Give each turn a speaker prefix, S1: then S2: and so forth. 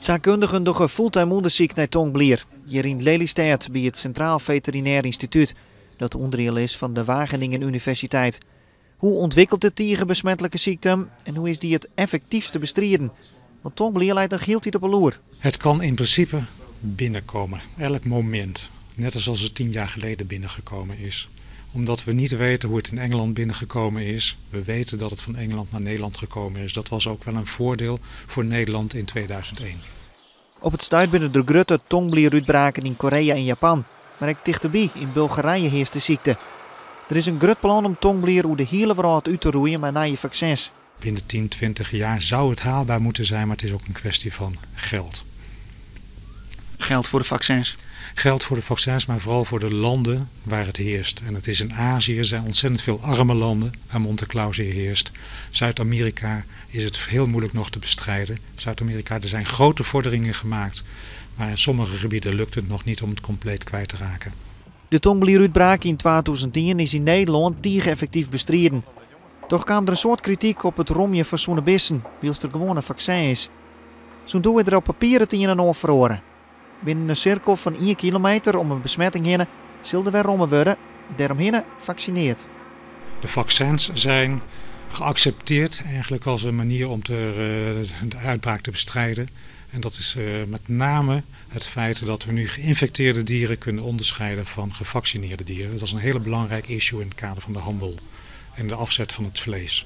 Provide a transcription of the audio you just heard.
S1: Saakkundigen dogge fulltime ûndersyk nei tongblier. Hjir yn Lelystêd by it Sintraal Feterinêr Ynstitút, dat ûnderdiel is fan de Wageningen Universiteit. Hoe ûntwikkelet de tige besmetlike sykte him en hoe is dy it effektyfst te bestriden? Want tongblier leit noch hieltyd op 'e loer.
S2: Het kan in principe binnenkomen, elk moment. Net als het 10 jaar geleden binnengekomen is. Omdat we niet weten hoe het in Engeland binnengekomen is. We weten dat het van Engeland naar Nederland gekomen is. Dat was ook wel een voordeel voor Nederland in 2001.
S1: Op it stuit binne der grutte tongblierútbraken yn Korea en Japan. Mar ek tichteby, yn Bulgarije, hearst de sykte. Der is in grut plan om tongblier oer de hiele wrâld út te roeien mei nije faksins.
S2: Binnen 10, 20 jaar zou het haalbaar moeten zijn, maar het is ook een kwestie van geld.
S1: Geld voor de vaccins?
S2: Geld voor de vaccins, maar vooral voor de landen waar het heerst. En het is in Azië, er zijn ontzettend veel arme landen waar Monte heerst. Zuid-Amerika is het heel moeilijk nog te bestrijden. Zuid-Amerika, er zijn grote vorderingen gemaakt, maar in sommige gebieden lukt het nog niet om het compleet kwijt te raken.
S1: De tongblierútbraak yn 2010 is yn Nederlân tige effektyf bestriden. Dochs kaam der in soad krityk op it romjen fan sûne bisten, wylst der gewoan in faksin is. Sûnt doe is der op papier it ien en oar feroare. Binnen in sirkel fan 1 kilometer om in besmetting hinne sil der wer romme wurde, dêromhinne faksinearre.
S2: De vaccins zijn geaccepteerd eigenlijk als een manier om de uitbraak te bestrijden. En dat is met name het feit dat we nu geïnfecteerde dieren kunnen onderscheiden van gevaccineerde dieren. Dat is een hele belangrijk issue in het kader van de handel en de afzet van het vlees.